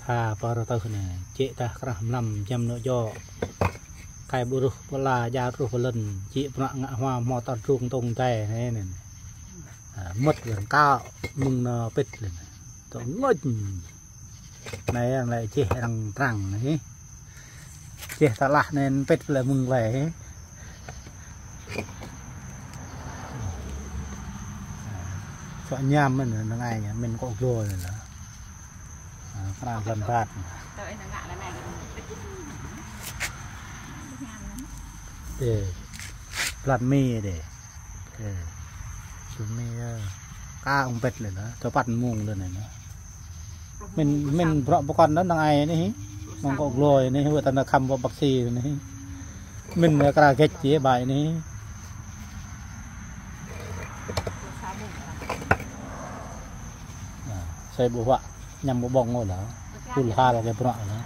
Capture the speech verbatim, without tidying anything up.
Ha, pơ rơtơh anai, čĕ tah krah mlam jăm nô jŏ. Kai ƀu ruh pơla, ja ruh pơlŏn, čĕ bruă ngă hua hmâo tơr drung tông dai anai, anai. Ha, mŭt lăng kâo, mơ̆ng nô pĭt lăng. Tŏ ngôč. Anai yang lĕ čeh arăng Prang anai. Čeh tơlah anai pĭt lĕ mơ̆ng lĕ. Čŏ ñam mơ̆n, năng ai ñam, mĭn kŏ glô anai lĕ. Ha, krah blan bat. Ê, blan mi đê. Ê, blan mi, ơ. Ka ung pĭt lĕ lĕ, čô păn mông lĕ anai lĕ. Mĭn, mĭn bruă pơkŏn anŭn năng ai anai. Mơ̆ng kŏ glô anai, wơ̆t tơnă khăm ƀô̆ bác sĩ anai. Mĭn kra gĕč či bai anai. Sai ƀu huă, ñăm ƀu ƀơ̆ng ngô lĕ. Pul hal kơ bruă lĕ.